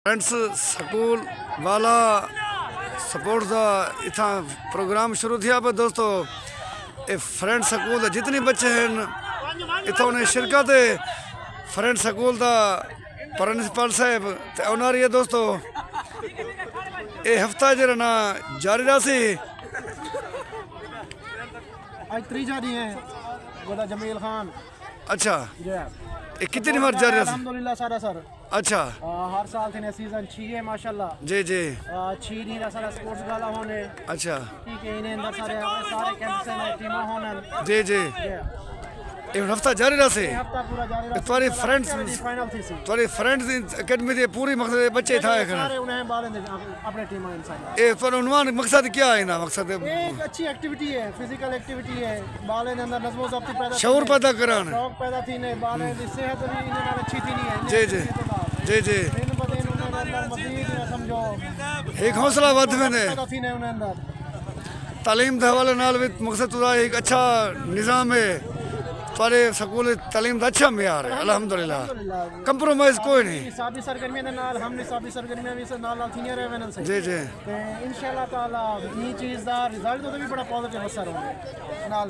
Friends school والا سپورٹس دا اتھاں پروگرام شروع تھیا پہ دوستو۔ اے فرینڈز سکول دا جتنی بچے ہیں اتھاں انہیں شرکت ہے۔ فرینڈز سکول دا پرنسپل صاحب تے اونر یہ دوستو، اے ہفتہ جڑا نا جاری رہسی۔ اج تریجا ڈی ہے، گودا جمیل خان۔ اچھا، جی ہاں۔ اے کتنی بار جاری رہسی؟ الحمدللہ سارا سر۔ اچھا، آ، ہر سال تھینے سیزن چھی ہے ماشاءاللہ۔ جی جی، آ، چھی ڈی دا سارا سپورٹس گالا ہونے۔ اچھا، ٹھیک ہے، انہیں اندر سارے سارے کیمپس ہیں، ٹیماں ہونے۔ جی جی، جی۔ اے ہفتہ جاری رہسی۔ ہفتہ پورا جاری رہسی۔ تھوڑی فرینڈز، فائنل تھی سی۔ تھوڑی فرینڈز اکیڈمی دے پوری مقصد بچے تھا ہے کھڑا۔ سارے انہیں بالے دے اپنے ٹیم انسان۔ اے پر عنوان مقصد کیا ہے نا؟ مقصد ایک اچھی ایکٹیویٹی ہے، فزیکل ایکٹیویٹی ہے، بالے دے اندر نظم و ضبط پیدا شعور تھینے۔ پیدا کران۔ شوق پیدا تھینے، بالے دی صحت بھی انہیں نال اچھی تھینی ہے۔ جی جی، جی جی، دن ب دن انہیں اندر مزید سمجھو ایک حوصلہ ودھ ویندے۔ پیدا تھینے انہیں اندر۔ تعلیم دے حوالے نال بھی مقصد تھوڑا ایک اچھا نظام ہے۔ تھوڑے سکول تعلیم دا اچھا معیار ہے الحمدللہ، کمپرومائز کوئی نہیں۔ نصابی سرگرمیاں دے نال ہم نصابی سرگرمیاں بھی نال نال تھینیاں رہ ویندن سہی۔ جی جی، تے انشاءاللہ تعالی ایں چیز دا رزلٹ تے بھی بڑا پازیٹیو اثر ہونا نال۔